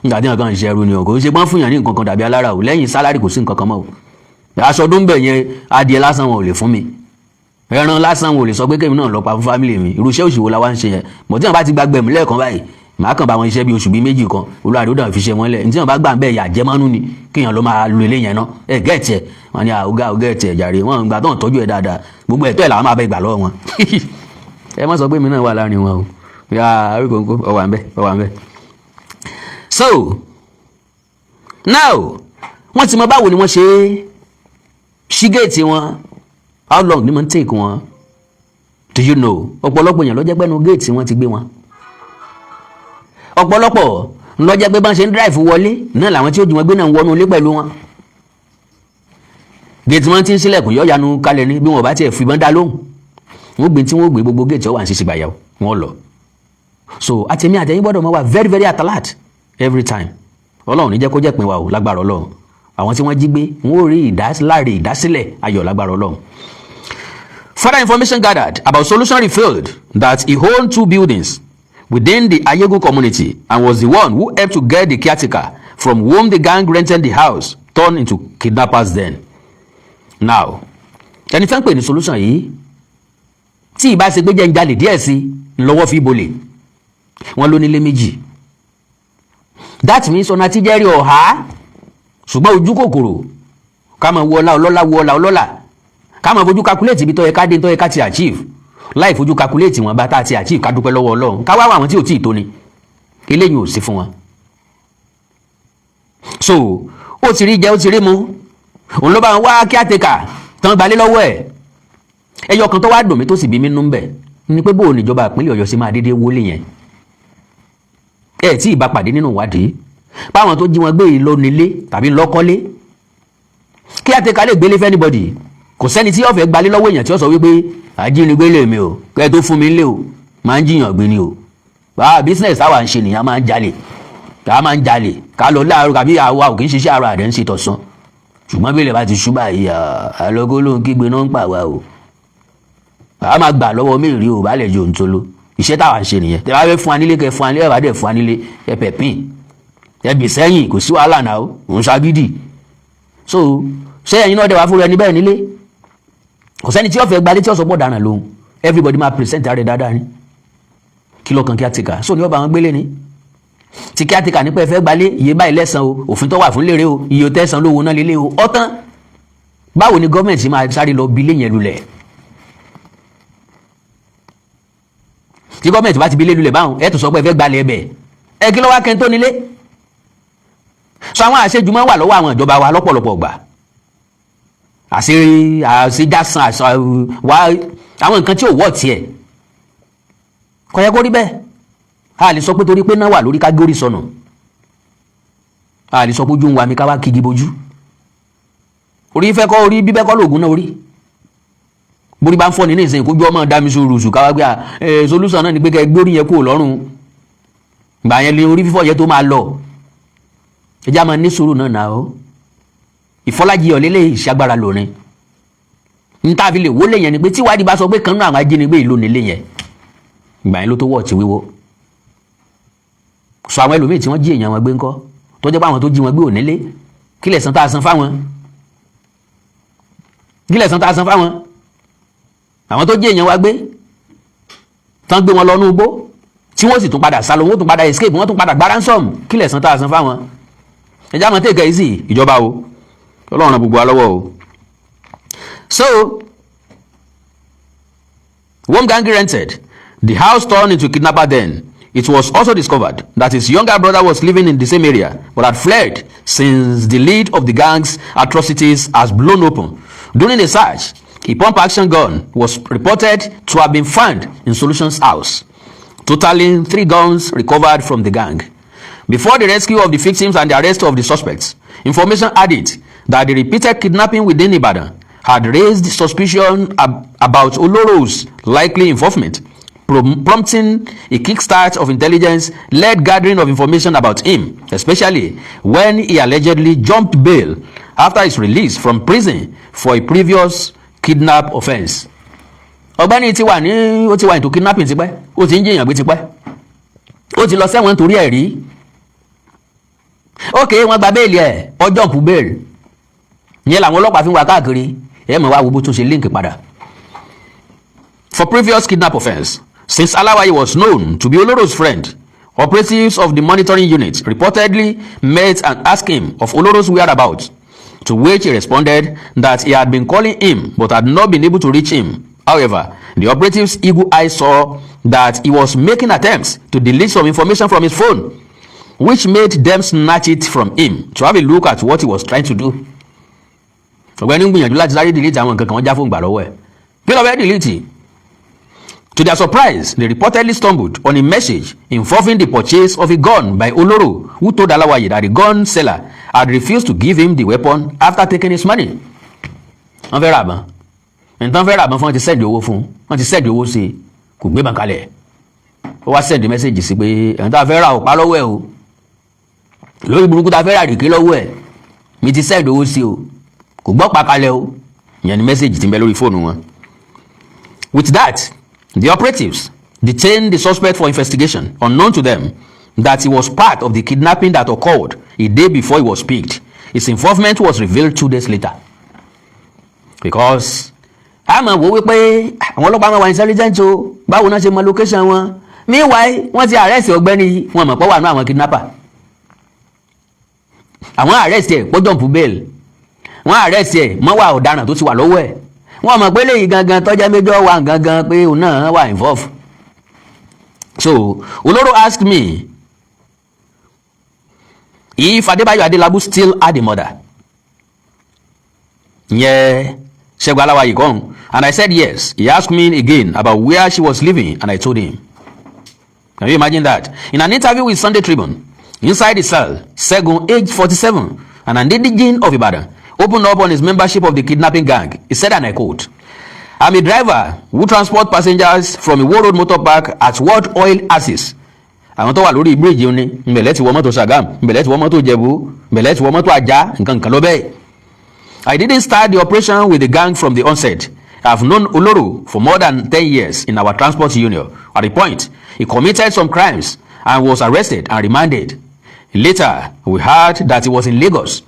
Nígbà tí èèyàn kàn ń ṣe ẹrú ni o, kò ń ṣe pọ́n fún yàn ní nǹkan kan dàbí alára o. Lẹ́yìn salary, kò sí nǹkan kan mọ́ o. Aṣọ ọdún bẹ̀ yẹn, adìẹ lásán wọn ò lè fún mi, ẹran lásán wọn ò lè sọ pé kémi náà lọ pa fún family mi. Irú iṣẹ́ òṣìwò la wá ń ṣe yẹn? Mọ̀ tí wọn bá ti gba gbẹ̀mí lẹ́ẹ̀kan báyìí, màá kàn bá wọn iṣẹ́ bí oṣù bíi 2 kan, olúwa rẹ̀ ó dàn fi ṣe wọn lẹ̀. Ní tí wọn bá gbà ń bẹ̀ yà jẹ́mánú ni kéèyàn ló máa lo ilé yẹn náà. Ẹ get ẹ̀, wọn ni àwògá ò get ẹ̀ jàre. Wọn gbà tó ń tọ́jú ẹ̀ dáadáa, gbogbo ẹ̀tọ́ ẹ̀ làwọn máa bẹ gbà lọ́wọ́ wọn. Ẹ má sọ pé mi náà wà láàrin wọn o. Yà á rí kónkó, ọwà ń bẹ, ọwà ń bẹ. So now, wọ́n ti mọ báwo ni wọ́n ṣe ṣí géètì wọn. How long ni wọ́n take wọn? Do you know, ọ̀pọ̀lọpọ̀ èèyàn ló jẹ́ pé ẹnu géètì wọn ti gbé wọn. Ọ̀pọ̀lọpọ̀ ló jẹ́ pé bá ń ṣe ń drive wọlé náà làwọn tí ó jí wọn gbé náà ń wọnú ilé pẹ̀lú wọn. Géètì wọn ti ń sílẹ̀kùn yọ yanu kalẹ̀ ní bí wọn ò bá tiẹ̀ fìbọn dá lóhùn, wọ́n gbé tí wọ́n gbé gbogbo géètì ọ̀wà ń ṣiṣẹ́ gbàyàwó wọn lọ. So àtẹ̀mí àtẹ̀yìn gbọ́dọ̀ máa wà very very alert every time. Ọlọ́run ní jẹ́ kó jẹ́ pin wa o. Lágbára Ọlọ́run, àwọn tí wọ́n jí gbé, wọ́n ò rí ìdáláre, ìdásílẹ̀ ayọ̀ lágbára Ọlọ́run. Further information gathered about Solution revealed that he owned two buildings within the Ayegun community and was the one who helped to get the caretaker from whom the gang rented the house turned into kidnappers den. Now, ẹni fẹ́ ń pè ní Solution yìí, tí ìbá ṣe pé jẹ́ ń jalè díẹ̀ sí lọ́wọ́ fi bolè, wọ́n ló nílé méjì. That means ọ̀nà àtijẹ́rì ọ̀há, ṣùgbọ́n ojú kòkòrò ká máa wọ ọlá ọlọ́lá, wọ ọlá ọlọ́lá, ká máa fojú calculate ibi tó yẹ ká dé, tó yẹ ká ti achieve, láì fojú calculate wọn bá tá a ti achieve. Ká dúpẹ́ lọ́wọ́ Ọlọ́run, ká wá wá àwọn tí ò tí ì tó ni. Eléyìí ò sí fún wọn. So ó ti rí jẹ, ó ti rí mu, òun ló bá ń wá caretaker tán gbalé lọ́wọ́ ẹ̀. Ẹyọ kan tó wá dùn mí, tó sì bí mi nú bẹ̀ ni pé bóun níjọba ìpínlẹ̀ Ọ̀yọ́ ṣe máa déédéé wọlé yẹn, ẹ tí ì bá pàdé nínú ìwádìí báwọn tó jí wọn gbé yìí lọ nílé tàbí lọ́kọ́lé. Caretaker lè gbélé fún anybody. Kò sẹ́ni tí yóò fẹ́ gbalé lọ́wọ́ èèyàn tí ó sọ wípé ajínigbé lè mi o, kẹ́ ẹ tó fún mi lé o, máa ń jiyàn gbé ni o. Báwa business táwa ń ṣe nìyẹn, máa ń jalè, ká máa ń jalè ká lọ láàárọ̀, kàbí àwa ò kì í ṣiṣẹ́ àárọ̀, àdé ń ṣe tọ̀sán. Ṣùgbọ́n bí ilẹ̀ bá ti ṣú báyìí, àlọ́gó ló ń kígbe náà ń pà wá o, àá máa gbà lọ́wọ́ mẹ́rin o, bá lè jò ń tolo. Iṣẹ́ táwa ń ṣe nìyẹn. Tẹ́ bá fẹ́ fún wa nílé, kẹ́ fún wa nílé. Ẹ bá dẹ̀ fún wa nílé, ẹ pẹ̀pín, ẹ bì sẹ́yìn, kò sí wàhálà náà o, òun ṣagídì. So ṣé ẹ̀yin náà dẹ̀ wá fúnra ẹni bẹ́ẹ̀ nílé? Kò sẹ́ni tí ó fẹ́ gbalé tí ó sọ pọ̀ dáná lóhùn. Everybody máa present ara rẹ̀ dáadáa ni. Kí lọ́kàn caretaker? So ní ọba àwọn gbélé ni tí caretaker nípa ẹ fẹ́ gbalé, iye báyìí lẹ́sàn o, òfin tó wà fún lérè o, iye tẹ̀sán lówó náà lélẹ̀ o, ọ̀tán. Báwo ni gọ́ọ̀mẹ̀ntì máa sáré lọ bilé yẹn lulẹ̀? Tí gọ́ọ̀mẹ̀ntì bá ti bilé lulẹ̀ báwọn, ẹ tún sọ pé ẹ fẹ́ gbalẹ̀ ẹbẹ̀ ẹ, kí ló wá kẹ́ńtó nílé? Sọ àwọn àṣejù máa ń wà lọ́wọ́ àwọn ìjọba wa lọ́pọ̀lọpọ̀ gbà, àṣe àṣejásán àṣà wá àwọn nǹkan tí ò wọ́ tiẹ̀, kò yẹ kó rí bẹ́ẹ̀. A lè sọ pé torí pé náà wà lórí ká górí sọnù, a lè sọ pé ojú ń wa mi ká wá kigi bojú. Orí fẹ́ kọ́, orí bíbẹ́ kọ́ lóògùn náà. Orí borí bá ń fọ́ ni ní ìsìn, kójú ọmọ dá mi sóru sùn, káwá gbé ẹ solution náà ni pé kẹ́ gbórí yẹn kúrò lọ́rùn. Gbà yẹn lé orí fífọ́ yẹn tó máa lọ. Ẹ já máa ní sùúrù náà náà o. Ìfọlájiyọ̀ lélẹ̀, ìṣàgbára lórin n tá a fi lè wọlé yẹn ni pé tíwádìí bá sọ pé kan náà àwọn ajínigbé ìlú nílé yẹn, ìgbà yẹn ló tó wọ̀ tí wíwó sọ. Àwọn ẹlòmíì tí wọ́n jí èèyàn wọn gbé ńkọ́, tó jẹ́ pé àwọn tó jí wọn gbé ò nílé? Kí lẹ̀san tá a san fáwọn? Kí lẹ̀san tá a san fáwọn àwọn tó jí èèyàn wa gbé, tán gbé wọn lọ ní igbó, tí wọ́n sì tún padà sálọ, wọ́n tún padà escape, wọ́n tún padà gba ransom? Kí lẹ̀san tá a san fáwọn? Ẹ já mọ́ take it easy, ìjọba o. Ọlọ́run ràn gbogbo wa lọ́wọ́ o. So one gang rented the house turned into kidnapper den. It was also discovered that his younger brother was living in the same area but had fled since the lead of the gang's atrocities has blown open. During the search, a pump action gun was reported to have been found in Solution's house, totaling three guns recovered from the gang. Before the rescue of the victims and the arrest of the suspects, information added that the repeated kidnapping within Ibadan had raised suspicion about Oloro's likely involvement, prompting a kickstart of intelligence-led gathering of information about him, especially when he allegedly jumped bail after his release from prison for a previous kidnap offence. Ọ̀gbẹ́ni ti wà ní, ó ti wà into kidnapping tipẹ́, ó ti ń jí èèyàn gbé tipẹ́, ó ti lọ sẹ́wọ̀n nítorí ẹ̀ rí. Ok, wọ́n gba bail ẹ̀, ó jump bail. Ìyẹn làwọn ọlọ́pàá fi ń wá káàkiri. Ẹ̀ mọ̀ wá wo bó tún ṣe link padà. For previous kidnap offence, since Alawaye was known to be Oloro's friend, operatives of the monitoring unit reportedly met and asked him of Oloro's whereabouts, to which he responded that he had been calling him but had not been able to reach him. However, the operatives' eagle eye saw that he was making attempts to delete some information from his phone, which made them snatch it from him to have a look at what he was trying to do. Ọ̀gbẹ́ni ń gbìyànjú láti sáré delete àwọn nǹkan kan, wọ́n já fóònù gbà lọ́wọ́ ẹ̀. Kí ló fẹ́ delete? To their surprise, they reportedly stumbled on a message involving the purchase of a gun by Oloro, who told Alawaye that the gun seller had refused to give him the weapon after taking his money. Wọ́n fẹ́ rà bán. Nǹkan fẹ́ rà bán fún, wọn ti send owó fún, wọ́n ti send owó sí i, kò gbé bàn kalẹ̀. Ó wá send message sí pé ẹ̀ń tá a fẹ́ rà ò pa lọ́wọ́ ẹ̀ o. Lórí burúkú tá a fẹ́ rà rìkí lọ́wọ́ ẹ̀. Mi ti send owó sí o. Kò gbọ́ pa kalẹ̀ o. Ìyẹn ni message tí ń bẹ lórí fóònù wọn. With that, the operatives detained the suspect for investigation, unknown to them that he was part of the kidnapping that occurred a day before he was picked. His involvement was revealed 2 days later. Because a máa wò wípé àwọn ọlọ́pàá máa wà intelligent o, báwo náà ṣe mọ location wọn? Meanwhile, wọ́n ti arrest ọ̀gbẹ́ni yìí, wọn mọ̀ pé wà nú àwọn kidnapper. Àwọn arrest ẹ̀ pọ́ jump bail, wọ́n arrest ẹ̀ mọ́ wà ọ̀daràn tó ti wà lọ́wọ́ ẹ̀. Wọ́n mọ̀ pé léyìí gangan tọ́jà méjọ́ wà gangan pé òun náà wà involve. So Oloro asked me if Adebayo Adelabu still had a mother. Yeah, Ṣẹ́gun Aláwàyè kọ́, and I said yes. He asked me again about where she was living and I told him. Can you imagine that? In an interview with Sunday Tribune, inside the cell, Segun, aged 47, and an indigene of Ibadan, opened up on his membership of the kidnapping gang. He said, and I quote, "I'm a driver who transport passengers from Iwo Road Motor Park at World Oil Axis." Àwọn tó wà lórí bíríìjì ní nbẹ̀lẹ̀ ti wọ mọ́tò Ṣàgámù, nbẹ̀lẹ̀ ti wọ mọ́tò Jẹ̀bú, nbẹ̀lẹ̀ ti wọ mọ́tò Ajá, nǹkan nǹkan lọ bẹ́ẹ̀. "I didn't start the operation with the gang from the onset. I've known Oloro for more than 10 years in our transport union. At a point, he committed some crimes and was arrested and remanded. Later, we heard that he was in Lagos."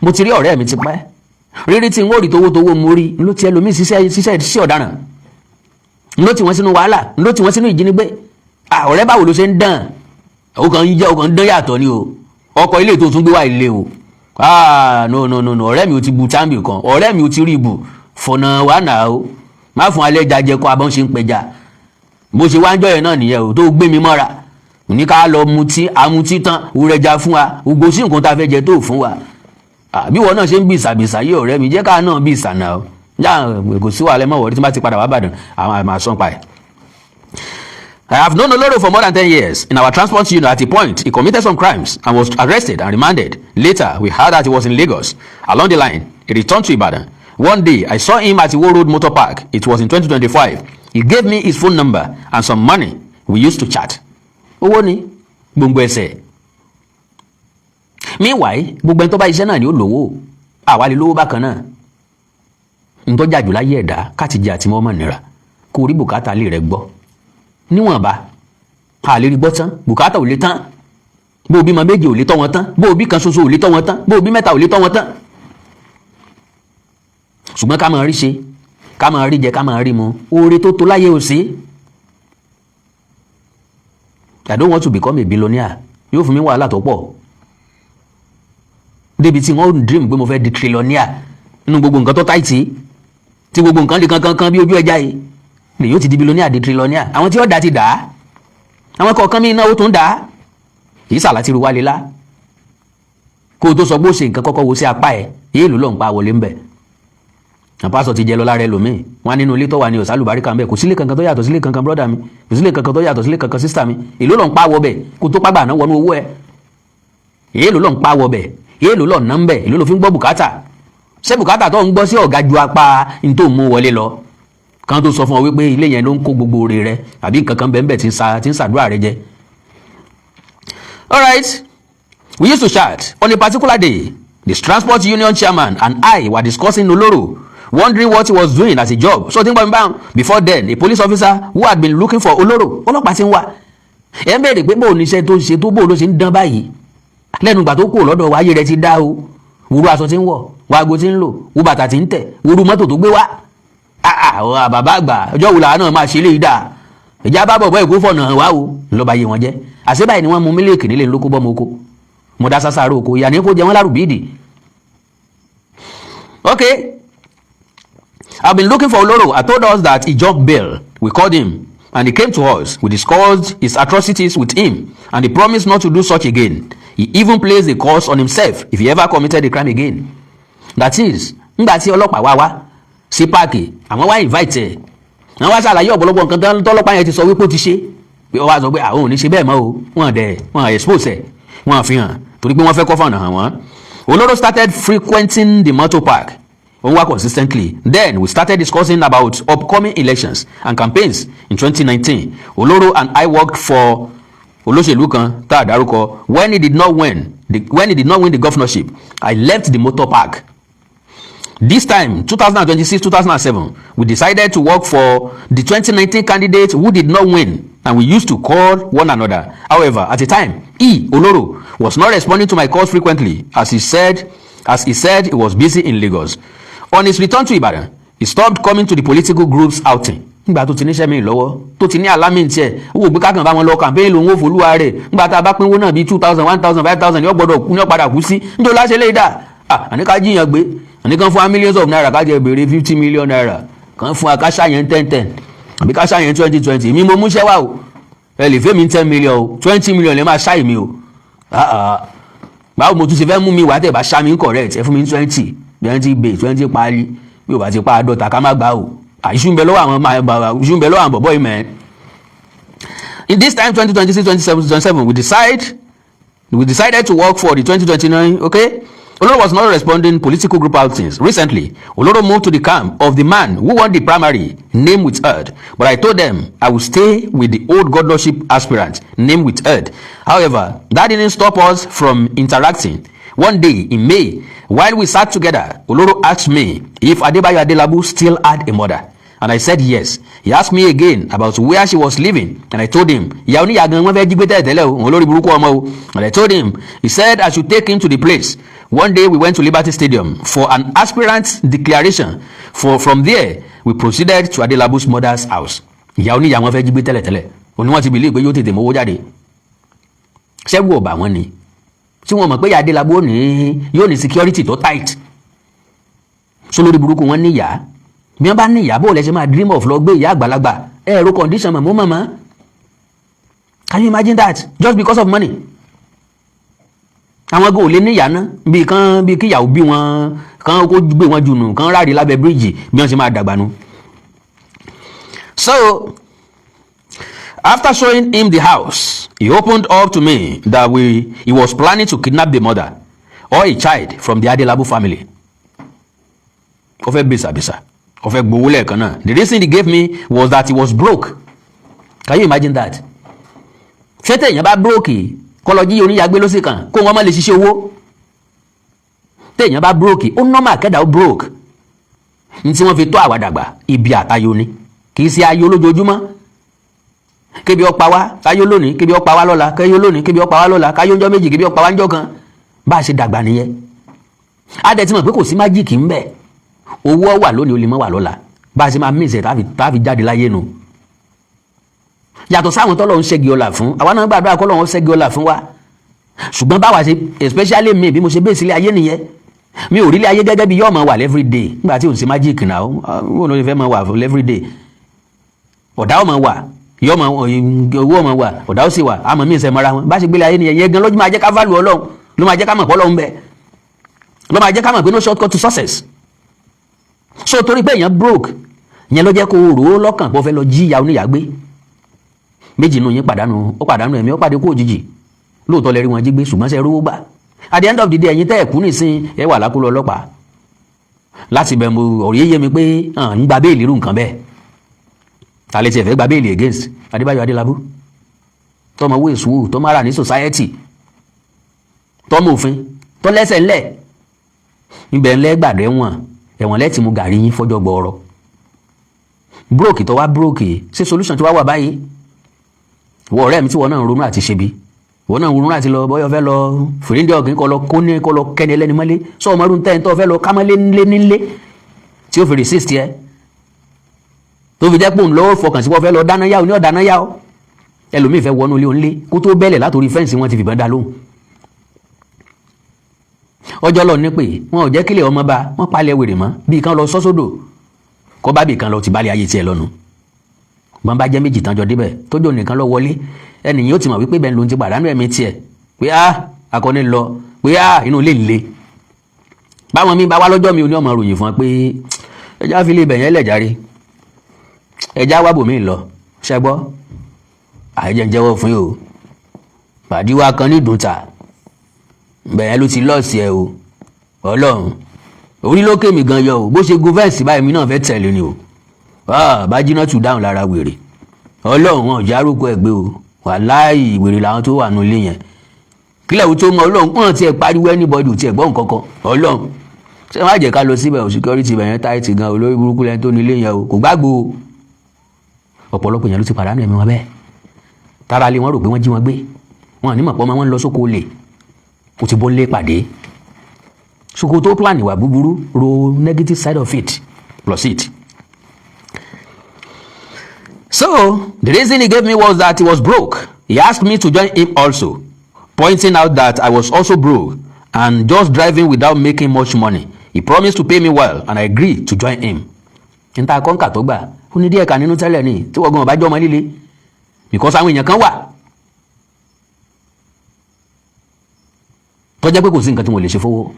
Mo ti rí ọ̀rẹ́ mi ti pẹ́. Rírí tí n ó rí towó towó mo rí ló ti ẹlòmíì ṣiṣẹ́ ṣiṣẹ́ sí ọ̀daràn. Ló ti wọ́n sínú wàhálà, ló ti wọ́n sínú ìjínigbé. Ọ̀rẹ́, báwo ló ṣe ń dàn? Ó kàn ń jẹ́, ó kàn ń dán yàtọ̀ ni o. Ọkọ̀ ilé tó tún gbé wá ilé o. Ah, no, no, no, no, ọ̀rẹ́ mi ò ti bu táǹbì kan, ọ̀rẹ́ mi ò ti rí ibù fọ̀nà wà náà o. Má fún alẹ́ jajẹ kọ́ abọ́n ṣe ń pẹja. Bó ṣe wá ń jọyọ̀ náà nìyẹn o, tó gbé mi mọ́ra. Ní ká lọ mutí, amutí tán, òrẹ́ja fún wa, gbogbo sí nǹkan tá a fẹ́ jẹ tó fún wa. Àbí ìwọ náà ṣe ń bí ìsàbìsà yí, ọ̀rẹ́ mi, jẹ́ ká náà bí ìsànà o. Yá, kò sí wàhálà, mọ̀ wọ́n tí wọ́n bá ti padà wá Ìbàdàn, àwọn àmà sọ́n pa ẹ̀. "I have known Oloro for more than 10 years. In our transport unit, at a point, he committed some crimes and was arrested and remanded. Later, we heard that he was in Lagos. Along the line, he returned to Ibadan. One day, I saw him at Iwo Road Motor Park. It was in 2025. He gave me his phone number and some money. We used to chat." Owó ni gbòǹgbò ẹsẹ̀. Meanwhile, gbogbo ẹni tó bá iṣẹ́ náà ni ó lówó. Àwa lè lówó bákan náà. Ntọ́jà jù láyé ẹ̀dá káàtì àti mọ́mọ́ nira kó rí bùkátà lè rẹ gbọ́ níwọ̀nba. A lè rí gbọ́ tán, bùkátà ò lè tán. Bó o bímọ méjì, ò lè tọ́ wọn tán. Bó o bí kan ṣoṣo, ò lè tọ́ wọn tán. Bó o bí mẹ́ta, ò lè tọ́ wọn tán. Ṣùgbọ́n ká máa rí ṣe, ká máa rí jẹ, ká máa rí mu, oore tó tó láyé ò sí. I don't want to become a billionaire, yóò fún mi wàhálà tó pọ̀ débi tí wọ́n dream pé mo fẹ́ di trillionaire. Nínú gbogbo nǹkan tó tight, tí gbogbo nǹkan lè kankan kan bí ojú ẹja yìí lè yóò ti di billionaire, di trillionaire. Àwọn tí ó dá ti dà á, àwọn kọ̀ọ̀kan mi náà ó tún dà á. Kì í sàlá tí ru wálé lá. Kó o tó sọ pé ó ṣe nǹkan, kọ́kọ́ wo sí apá ẹ̀, yéè ló lọ́n pa wọlé ń bẹ̀. Àwọn pásítọ̀ ti jẹ lọ lára ẹlòmíì. Wọn á nínú ilé tó wà ní ọ̀sálùbáríkà ń bẹ̀. Kò sílé kankan tó yàtọ̀ sílé kankan, brother mi. Kò sílé kankan tó yàtọ̀ sílé kankan, sister mi. Èló ló ń pa wọ bẹ̀ kó tó pàgbà náà wọnú owó ẹ̀? Èló ló ń pa wọ bẹ̀? Èló ló ń ná ń bẹ̀? Èló ló fi ń gbọ́ bùkátà? Ṣé bùkátà tó ń gbọ́ sí ọ̀gá ju apá n tó mú wọlé lọ? Kan tó sọ fún ọ wípé ilé yẹn ló ń kó gbogbo oore rẹ, àbí nǹkan kan bẹ́ẹ̀ tí ń ṣàdúrà rẹ jẹ. All right, we used to chat. On a particular day, the transport union chairman and I were discussing Oloro, wondering what he was doing as a job. So think about before then, a police officer who had been looking for Oloro, ọlọ́pàá ti ń wá. Ẹ ń béèrè pé bóun níṣẹ́ tó ń ṣe tó, bóun ló ṣe ń dán báyìí. Lẹ́nu ìgbà tó kúrò lọ́dọ̀ wa, ayé rẹ̀ ti dá o. Wúru aṣọ tí ń wọ̀, waago tí ń lò, wú bàtà tí ń tẹ̀, wúru mọ́tò tó gbé wá. Bàbá àgbà, ọjọ́ wo làwọn náà máa ṣe léyìí dáa? Ìjà bá bọ̀ bọ́ ìkó fọ̀nà hàn wá o. Ńlọba yé wọn jẹ́. Àṣé báyìí ni wọ́n mu mílíìkì nílé ńlọ́kọ́ bọ́ mọ́ oko. Mo dá sásàrò oko, ìyá ní kó jẹ wọ́n lárùbíìdì. Okay. "I've been looking for Oloro. I told us that he jumped bail. We called him and he came to us. We discussed his atrocities with him and he promised not to do such again. He even placed a curse on himself if he ever committed a crime again." That is, ngbà tí ọlọ́pàá wá wá sí park, àwọn wá invite ẹ̀, àwọn wá ṣàlàyé ọ̀pọ̀lọpọ̀ nǹkan tọ́lọ́pàá yẹn ti sọ wípé ó ti ṣe, pé ó wá sọ pé àwọn ò ní ṣe bẹ́ẹ̀ mọ́ o. Wọ́n dẹ̀ wọ́n expose ẹ̀, wọ́n fi hàn torí pé wọ́n fẹ́ kọ́ fọ̀nà hàn wọ́n. Oloro started frequenting the motor park Onwa consistently. Then we started discussing about upcoming elections and campaigns in 2019. Oloro and I worked for olóṣèlú kan tá a dárúkọ. When he did not win the governorship, I left the motor park. This time, 2026, 2007, we decided to work for the 2019 candidate who did not win, and we used to call one another. However, at the time, he, Oloro, was not responding to my calls frequently, as he said he was busy in Lagos. On his return to Ibadan, he stopped coming to the political group's outing. Nígbà tó ti níṣẹ́ mi lọ́wọ́, tó ti ní alámì tiẹ̀, ó wò pé kákan bá wọn lọ campaign lòun ó folúwa rẹ̀. Nígbà tá a bá pínwó náà bíi 2,000, 1,000, 5,000 ní ó gbọ́dọ̀ kú ní ó padà kú sí. Níjọ́ láṣẹ lè dà àní ká jíyàn gbé, àní kan fún wa millions of naira, ká jẹ béèrè ₦50 million kan fún wa, ká ṣàyẹn ten ten àbí ká ṣàyẹn twenty twenty. Mi mo múṣẹ́ wá o, ẹ lè fẹ́ mi 10 million o, 20 million lè máa ṣáì mi o. Báwo mo tún ṣe fẹ́ mú mi wá tẹ̀ bá ṣá mi correct? Ẹ fún mi twenty twenty bay 20 paálí, bí o bá ti pa 50, ká má gbà o. Iṣu ń bẹ lọ́wọ́ àwọn, iṣu ń bẹ lọ́wọ́ àwọn bọ̀bọ́ yìí mẹ́. In this time, 2026, 27, we decided to work for the 2029, okay. Oloro was not responding political group outings. Recently, Oloro moved to the camp of the man who won the primary, name withheld. But I told them I would stay with the old governorship aspirant, name withheld. However, that didn't stop us from interacting. One day in May, while we sat together, Oloro asked me if Adebayo Adelabu still had a mother. And I said yes. He asked me again about where she was living, and I told him, ìyá oníyà gan wọ́n fẹ́ jí gbé tẹ́lẹ̀ o, òun olórí burúkú ọmọ o. And I told him, he said I should take him to the place. One day we went to Liberty Stadium for an aspirant declaration. From there, we proceeded to Adelabu's mother's house. Ìyá oníyà wọ́n fẹ́ jí gbé tẹ́lẹ̀tẹ́lẹ̀. Òní wọ́n ti believe pé yóò tètè mówó jáde. Ṣẹ́gun ọ̀bà wọn ni. Tí wọ́n mọ̀ pé ìyá Adelabu yóò ní security tó tight. Sọ lórí burúkú wọn ní ìyá, bí wọ́n bá ní ìyá, bó lẹ ṣe máa dream of lọ gbé ìyá àgbàlagbà? Ẹ̀rọ condition mọ̀mọ́ mọ̀mọ́. Can you imagine that? Just because of money. Àwọn gan ò lè ní ìyá ná, bí kan bí kíyàwó bí wọn kan kó gbé wọn jùnù kan ráre lábẹ́ bíríìjì, bí wọ́n ṣe máa dàgbà nu. So after showing him the house, he opened up to me that he was planning to kidnap the mother or a child from the Adelabu family. Ó fẹ́ bèsàbèsà, ó fẹ́ gbowó lẹ́ẹ̀kan náà. The reason he gave me was that he was broke. Can you imagine that? Ṣé téèyàn bá broke, kọlọ́jí oníyàgbé ló sì kàn kó wọn má lè ṣiṣẹ́ owó? Téèyàn bá broke, ó normal kẹ́dà ó broke. Ní tí wọ́n fi tó àwa dàgbà, ibi àtayọ ni, kì í ṣe ayọ̀ lójoojúmọ́. Kébi ó pa wá, káyọ̀ lónìí, kébi ó pa wá lọ́la, káyọ̀ lónìí, kébi ó pa wá lọ́la, káyọ̀ ńjọ́ méjì, kébi ó pa wá ńjọ́ kan. Bá a ṣe dàgbà nìyẹn. Á dẹ̀ ti mọ̀ pé kò sí magic ńbẹ̀. Owó wà lónìí, ó lè mọ́ wà lọ́la. Bá a ṣe máa mí ìṣẹ̀ tá a fi jáde láyé nu. Yàtọ̀ sáwọn tọ́lọ́ ń ṣẹ́gi ọlà fún, àwa náà gbàdúrà kọ́ lọ́wọ́ ṣẹ́gi ọlà fún wa. Ṣùgbọ́n báwa ṣe, especially me, bí mo ṣe bẹ́ẹ̀ sílé ayé nìyẹn. Mi ò rí ilé ayé gẹ́gẹ́ bí yóò máa wà every day. Nígbà tí ò ń ṣe magic náà, ó ló fẹ́ máa wà every day. Ọ̀dà ó máa wà, yóò máa owó máa wà, ọ̀dà ó sì wà, àmọ́ mí ìṣẹ̀ mọ́ra wọn. Bá ṣe gbélé ayé nìyẹn. Yẹn gan lójú máa jẹ́ ká value Ọlọ́run, ló máa jẹ́ ká mọ̀ pé Ọlọ́run bẹ, ló máa jẹ́ ká mọ̀ pé no shortcut to success. So torí pé èèyàn broke yẹn ló jẹ́ kó o rò ó lọ́kàn pé ó fẹ́ lọ jí ìyá oníyàá gbé. Méjì nù yín pàdánù, ó pàdánù ẹ̀mí, ó pàdé kú òjijì. Lóòótọ́ lẹ rí wọn jí gbé, ṣùgbọ́n ṣe rówó gbà? At the end of the day, ẹ̀yin tẹ́ ẹ̀ kú nìsín, ẹ wà lákòlò ọlọ́pàá. Láti bẹ̀ mo ọ̀rọ̀ yé mi pé ń gba bail irú nǹkan bẹ́ẹ̀. Ta lè tiẹ̀ fẹ́ gba bail against Adébáyọ̀ Adélábù, tọmọ owó èso, tọmọ ara ní society, tọmọ òfin tó lẹ́sẹ̀ ńlẹ̀ ibẹ̀ ńlẹ́ gbàdé wọn ẹ̀wọ̀n lẹ́tì mu gàrí yín fọ́jọ́ gbọ́ọ̀rọ̀. Broke tó wá broke, ṣé solution tó wá wà báyìí? Wọ ọ̀rẹ́ mi tí wọ́n náà ń ronú àti ṣebi, wọ́n náà ń ronú àti lọ, bọ́yọ̀ fẹ́ lọ fìríndé ọ̀gbìn kọ́ lọ kó ní kọ́ lọ kẹ́ni ẹlẹ́ni mọ́lé sọ ọmọ ọdún tẹ́yìn tó fẹ́ lọ kámọ́lé nílé nílé tí ó fi resist yẹ, tó fi jẹ́ pé òun lọ́wọ́ fọkàn sí wọ́n fẹ́ lọ dáná yá o ní ọ̀dáná yá o. Ẹlòmíì fẹ́ wọnú ilé onílé, kó tó bẹ́lẹ̀ látòrí fence, wọn ti fìbọn dá lóhùn. Ọjọ́ lọ ní pé wọn ò jẹ́ kílẹ̀ ọmọ bá wọn palẹ̀ wèrè mọ́ bíi kan lọ sọ́sódò kọ́ bá bìí kan lọ ti balẹ̀ ayé tiẹ̀ lọ́nu. Gbọ́n bá jẹ́ méjì tán jọ débẹ̀, tójó nìkan lọ wọlé, ẹnìyàn ó ti mọ̀ wípé bẹ́ẹ̀ ló ń ti pàdánù ẹ̀mí tiẹ̀, pé á akọni lọ, pé á inú ilé le. Báwọn mi bá wá lọ́jọ́ mi ò ní ọmọ ròyìn fún ọ pé ẹja fi lè bẹ̀ yẹn lẹ̀ járe, ẹja wá bòmí lọ. Ṣẹgbọ́ àìjẹ́ ń jẹ́wọ́ fún yìí o, pàdé wa kan ní ìdúntà bẹ̀yẹn ló ti lọ́ọ̀sì ẹ o. Ọlọ́run orí lókè mi gan yọ o. Bó ṣe gun fence báyìí, mi náà fẹ́ tẹ̀lé ni o, bá jiná tù dáhùn lára wèrè. Ọlọ́run wọn ò járúkọ ẹ̀ gbé o. Wàláì, wèrè làwọn tó wà nílé yẹn. Kílẹ̀ wo tó mọ Ọlọ́run kàn tiẹ̀ pariwo, anybody ò tiẹ̀ gbọ́ nǹkan kan. Ọlọ́run, ṣé wọ́n á jẹ́ ká lọ síbẹ̀ o? Security ibẹ̀ yẹn tight gan. Olórí burúkú lẹ́ni tó nílé yẹn o, kò gbàgbó o. Ọ̀pọ̀lọpọ̀ yẹn ló ti pàdánù ẹ̀mí wọn bẹ́ẹ̀. Tára lé wọn rò pé wọ́n jí wọn gbé, wọn ní mọ̀ pọ́ wọn lọ sóko olè, ó ti bó lé pàdé soko tó plan ìwà búburú, ro negative side of it plus it. So the reason he gave me was that he was broke. He asked me to join him also, pointing out that I was also broke and just driving without making much money. He promised to pay me well and I agreed to join him. Níta kọ́ńkà tó gbà, ó ní díẹ̀ kà nínú tẹ́lẹ̀ ní tí wọ́n gan ọba jọ́ ọmọ líle, because àwọn èèyàn kan wà tó jẹ́ pé kò sí nǹkan tí mo lè ṣe fowó.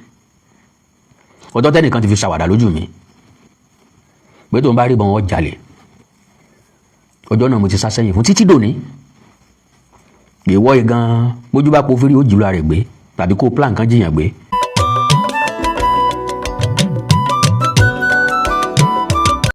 Ọjọ́ tẹ́nìkan ti fi ṣàwàdà lójú mi pé tó ń bá rí ìbọn, wọn jalè. Ọjọ́ náà mo ti sá sẹ́yìn fún títí dòní. Ìwọ yìí gan bójú bá pòfírí, ó jùlọ rẹ̀ gbé tàbí kó plan kan jiyàn gbé.